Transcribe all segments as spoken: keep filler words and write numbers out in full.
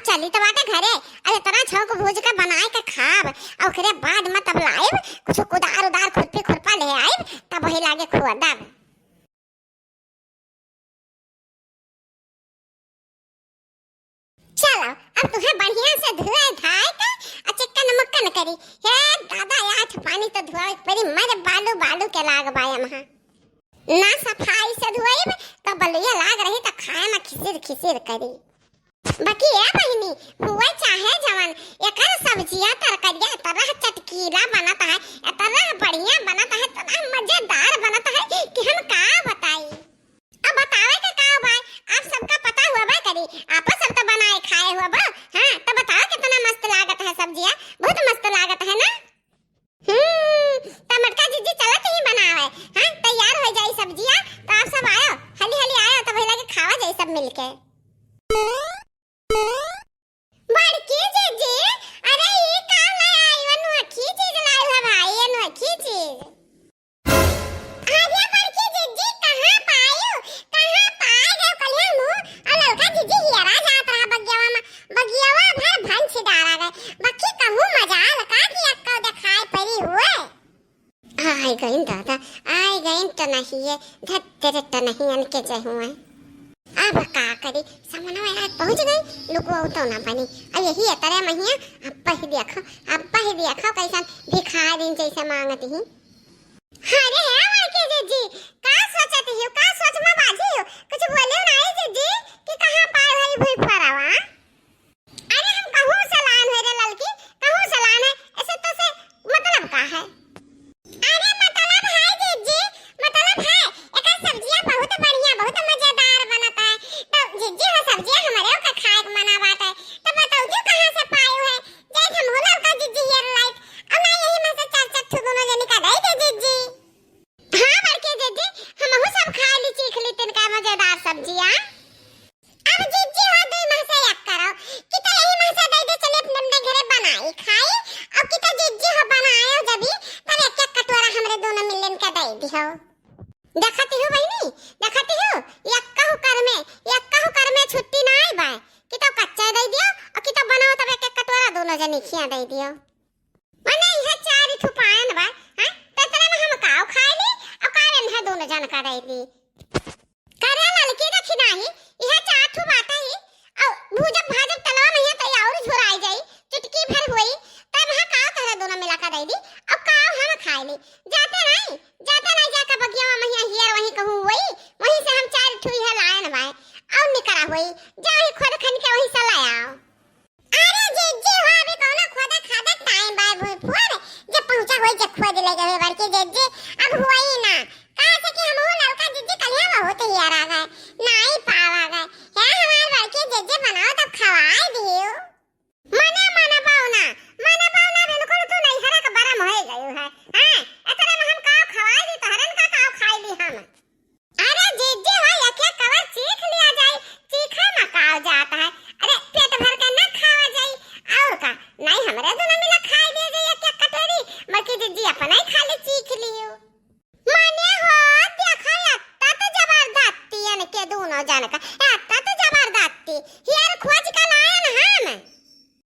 चली त बाटे घरे, अरे इतना छौंक भूज के बनाए के खाब, अउ ओकरे बाद में तब लाइब, कुछ कुदार उदार खुरपी खुरपा ले आइब, तब वही लागे खोदब। चलो, अब तुहें बढ़िया से धोए धाए के आ चिक्कन मुक्कन करी। हे दादा, आठ पानी तो धोए परी, मर बालू बालू के लाग बायम हा। ना सफाई से धोइब तो बलुए लाग रही तो खाए में खिसिर खिसिर करी। बाकी ए बहिनी, हुए चाहे जवन, एकर सब्जिया तरकरिया इतना चटकीला बनत है, इतना बढ़िया बनत है, इतना मजेदार बनत है कि हम का बताई। अब बतावे के का बा, आप सबका पता हुआ बा करी, आपो सब तो बनाए खाए हुआ बा। हाँ, तो बताओ कितना मस्त लागत है सब्जिया, बहुत मस्त लागत है ना। हम्म, त मोटका जिज्जी चलत ही बनावे। हाँ, तैयार हो जाई सब्जिया, तो आप सब आयो, हली हली आयो, तो भैया के खावा जाई सब मिलके। बड़की जिज्जी, अरे ई का ले आई, अनोखी चीज लाई है भाई, अनोखी चीज। अरे बड़की जिज्जी, कहाँ पायू, कहाँ पाए गए कलिया मुँह, और ललका जिज्जी हियरा जात रहा बगियावा में, बगियावा भर भंस डारा गए, बक्की कहूँ मजाल का कि अक्का देखाए परी हुए। आइ गइन दादा, आइ गइन टनहिए, धत्तेरे टनहियन के जहुए। अब का करी, समनवा आज पहुँच गई, लुकवा तो ना बनी। अब यही अतरे महिया, अब पही देखो, अब पही देखो कैसन भिखारिन जैसे मांगत ही। अरे हे बड़की जिज्जी, का सोचत ही, का सोच में बाझी हो? कुछ बोले नहीं जिज्जी कि कहाँ पाए हई भुई फरवा? अरे हम कहूँ से लान है रे ललकी, कहूँ से लान है, ऐसे तो से मतलब का है? अरे मतलब है जिज्जी, मतलब है, एकर सब्जिया बहुत बढ़िया, बहुत मजेदार बनत है। तो जिज्जी हो सब्जिया हमरे ओके खाए के मना बाटे, तो बताओ जो कहाँ से पायो है? जाए हम होला का जिज्जी हेयर लाइट, और ना यही में से चार चार ठो दोनों जनी का दे दे जिज्जी। हाँ बड़के जिज्जी, हमहू सब खा ली, चीख ली तिनका मजेदार सब्जिया। अब जिज्जी हो दुई माह से एक करो, कि तो यही माह से दे दे चले अपने अपने घरे बनाई खाई, और कि तो जिज्जी हो बनायो जबी, तब एक एक कटोरा हमरे दोनों मिलन के दे दियो। देखती हो बहिनी, देखती हो, यक्कहु कर में, यक्कहु कर में छुट्टी ना आई बाय, कि तो कच्चा दे दियो, और कि तो बनाओ तब एक एक कटोरा दोनों जनी खिया दे दियो। मने इहे चार ठो पायन बा, हैं? तो इतने में हम काव खाए ली, और काव इन्हें दोनों जन का दे दी। करे ललकी देखी नाही, इहे चार ठो बाटे ही, और भूजब भाजब तलवा में ये तो और झुराई जाई, चुटकी भर होई, तब वहाँ काव तोहरे दोनों मिला का दे दी, और काव हम खाए ली। जाते नहीं, जाते नहीं जाके बगियावा में हियर वहीं कहूँ होई, वहीं से हम चार ठो इहे लायन बाए, और निकरा होई, जा वहीं खुद खन के वहीं से ले आओ। अरे जिज्जी हो, अभी कौनो खोदा खादा टाइम बा भूई फूर, जब पहुंचा होई, जब खोद ले गए बड़की जिज्जी, अब हुई ना। कहा से कि हम वो ललका जिज्जी कलिया बहुत हियर आ गए, नाई पावा गए। हे हमार बड़की जिज्जी बनाओ तब खवाए दियो। मना, मना पाउना, मना पाउना, बिल्कुल तू नैहरा के बरम होए गयो है। हाँ, इतने में हम काव खवाए दी, तोहरन का काव खाए ली हम। अरे जिज्जी हो, एक एक कवर चीख लिया जाए, चीखे में काव जात है। अरे पेट भर के ना खावा जाए, और का? नहीं हमरे दोनों मिला खाए दिया जाए एक एक कटोरी, बल्कि जिज्जी अपना ही खाली चीख लियो। माने हो, देखो अत्ता तो जबरदस्ती इनके दोनों जन का, अत्ता तो जबरदस्ती। हियर खोज के लायन हम।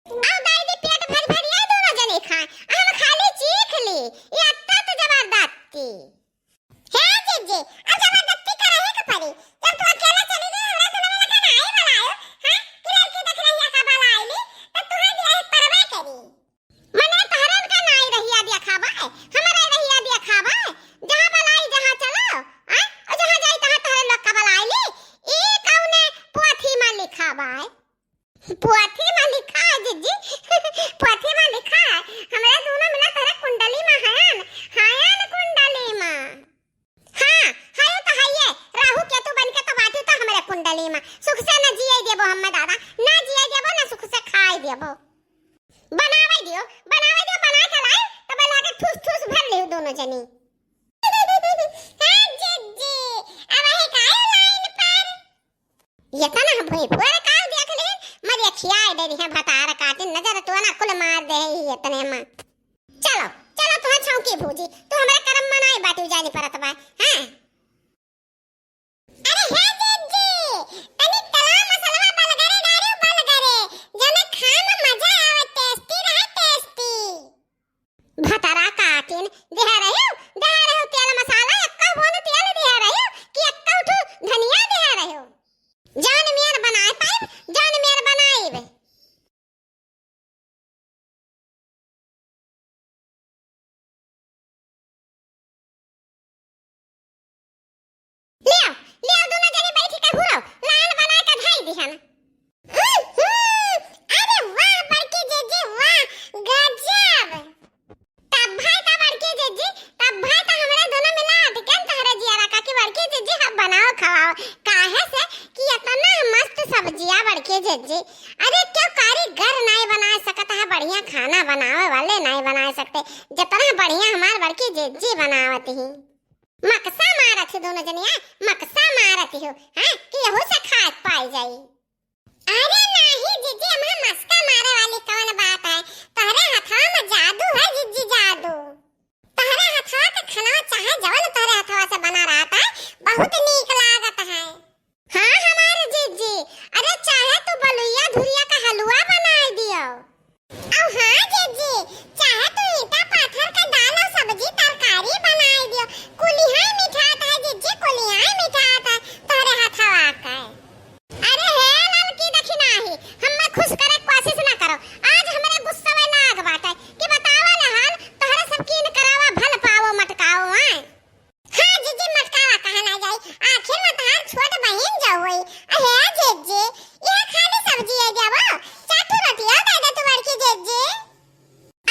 अब दाई दी पेट भर भर ये दोनों जने खाए, हम खाली चीख ली, ये अत्ता तो जबरदस्ती। हे जिज्जी, अब जबरदस्ती करही के पड़ी। जब तू अकेले चली गई, हमरा दुनो मिला के नाई बुलायो, हाँ? कि लड़की देख रही है का बुलाइली, तो तुहे दिया है परवे करी। मने तोहरे का नाई रहिया दिया खाबा है, हमारे रहिया दिया खाबा है। जहाँ बुलाई, जहाँ चलो, हाँ? और जहाँ जाई, तहाँ तोहरे लोग का बुलाइली। ई कौने पोथी में लिखा बा है? पोथी में लिखा है जिज्जी, पोथी में लिखा है, हमरा दोनों मिला तोहरे कुंडली में हयन, हयन कुंडली में। हाँ, हयो तो हइये, राहु केतु बन के तो बाटी तो हमरे कुंडली में। सुख से न जिए देबो हमें दादा, ना जिए देबो, ना सुख से खाए देबो। बनावे दियो, बनावे दियो, बना के लाई, तब लागे ठूस ठूस भर लियो दोनों जनी। हाँ जिज्जी, अब है कायो लाइन पर? ये तना भुई फुअर काल देख ली, मर ये खियाए दे रही है भतार काटिन, नजर तो ना कुल मार दे है ये तने में। चलो, चलो तुहा छौंकी भूजी, तू हमरा करम मनाई बाटी जानी परत बा, हाँ? अरे हे जिज्जी, तनी तला मसलवा बलगरे डारियो बलगरे, जन अरे, क्यों कारीगर नाई बनाए सकत है, बढ़िया खाना बनावे वाले नाई बनाए सकते, जितना बढ़िया हमार बड़की जिज्जी बनावत ही। मकसा मारत ही दोनों जनिया, मकसा मारत ही हो, हैं, कि यहू से खाए पाई जाई। अरे नाही जिज्जी, अम्मा मस्का मारे वाली कौन बात है? तोहरे हथवा में जादू है जिज्जी, जादू। तोहरे हथवा के खाना चाहे जवन तोहरे हथवा से बना रहत है, बहुत नीक लागत है। हाँ हमार जिज्जी, अरे चाहे तू बलुइया धुरिया का हलवा बनाए दियो। अउ हाँ जिज्जी, चाहे तू ईंटा पाथर का दाल अउ सब्जी तरकारी बनाए दियो, कुलिहाई मिठात है जिज्जी, कुलिहाई मिठात है तोहरे हथवा का। अरे हे ललकी दखिनाही, हम्मे खुश करे के कोशिश ना करो। आज हमरे गुस्सवे लाग बाटे कि बतावा ले हाल, तोहरे सब कीन करावा, भल पावो मटकावो, आय। हाँ जिज्जी, मटकावा कहा ना जाई, आखिर में तोहार छोट बहिन जो होई। अहे जिज्जी, यह खाली सब्जी है जावो, चार ठो रोटिया दे दे तू बड़की जिज्जी।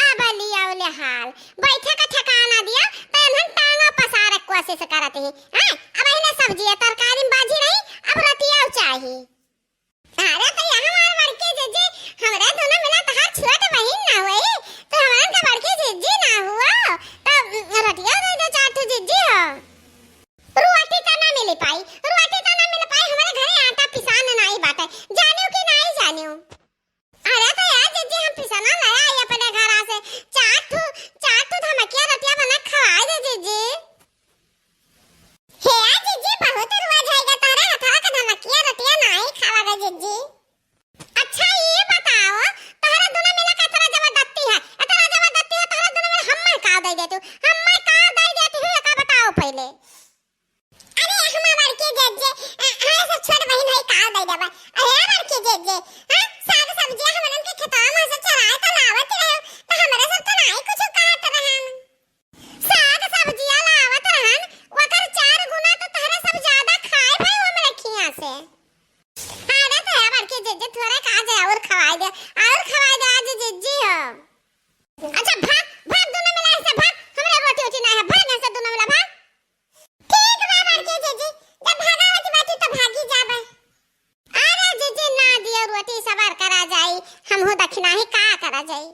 अब लियाओ ले हाल, बैठे का ठिकाना दिया, तो इन्हन टांगा पसारे कोशिश करत ही। हैं? अब इन्हें सब्जी या तरकारी में बाजी नहीं, अब रोटियाँ चाही। अरे तो यहाँ हमार बड़की जिज्जी, हमरे दोनों मिला तोहार छोट बहिन ना होई, तो हमरन का बड़की जिज्जी ना हुआ, तो रोटियाँ दे दो चार ठो जिज्जी हो। रोटी तो ना मिल पाई, रोटी तो ना मिल पाई, हमरे घरे आटा पिसान नाई बाटे, जानियो कि नाई जानियो। अरे तो यार जिज्जी, हम पिसना ले आई अपने घरा से। चार ठू, चार ठू धमकिया रोटिया बना खवाए दे जिज्जी। हे यार जिज्जी, बहुत रोज होइगा तोहरे हथवा का धमकिया रोटिया नाई खावा दे जिज्जी। अच्छा ये बताओ, तोहरे दोनों मिला का इतना जबरदस्ती है, इतना जबरदस्ती है तोहरे दोनों मिला, हम्मे का दे देतू, हम्मे का दे देतू, ये का बताओ पहले। अरे हमार बड़की जिज्जी, अ, हमारे सब छोट बहिन है, का दे देबा? अरे बड़की जिज्जी, हाँ, साग सब्जिया हमरन के खेतवा में से चराए तो लावत रहे, तो हमरे सब तो नाई कुछ कहत रहन। साग सब्जिया लावत रहन, ओकर चार गुना तो तोहरे सब ज्यादा खाए भाई हमरे खिया से। अरे तो है बड़की जिज्जी, थोड़ा का जे और खवाए दे, और खवाए दे आज जिज्जी हो। अच्छा भाग, भाग दोनों मिला ऐसे भाग, हमरा रोटी उटी ना है, भाग ऐसे दोनों मिला भाग। ठीक बा बड़की जिज्जी, जब भागावत बाटी तो भागी जाबे। अरे जिज्जी ना दियो रोटी, सबर करा जाई, हमहू दखिनाही का करा जाई।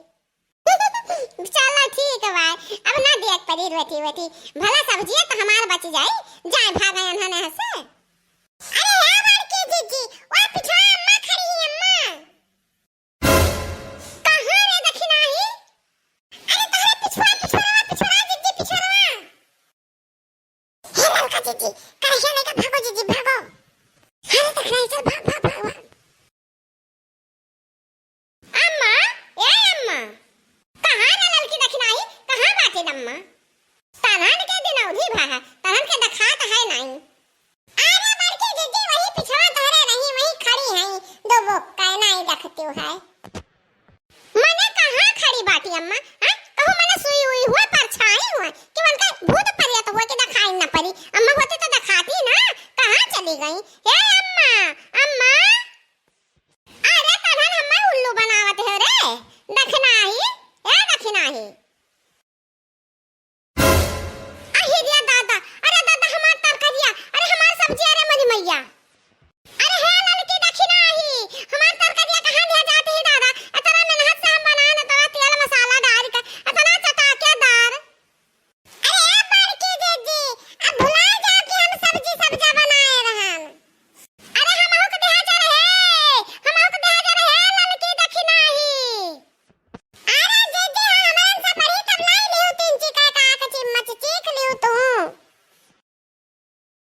चलो ठीक बा, अब ना दिया परी रोटी वोटी, भला सब्जिया तो हमार बच जाई, जाए भागे अनहने हंसे। अरे हे बड़की जिज्जी, वो पिछवा अम्मा खड़ी है अम्मा। कहाँ रे दखिनाही? अरे तोहरे पिछवा, पिछवा, पिछवा, जिज्जी, पिछवा। हे ललका जिज्जी, काहे लेके भागो जिज्जी, भागो। अरे दखिनाही चल, भाग, भाग, भाग, भाग। अम्मा, ए अम्मा, कहाँ रे ललकी दखिनाही, कहाँ बाटे अम्मा? तनहन के दिनौधी भा है, तनहन के देखात है नाई। अरे बड़की जिज्जी, वही पिछवा तोहरे रही, वही खड़ी है, दो वो कहना ही रखती है। मने कहाँ खड़ी बाटी अम्मा?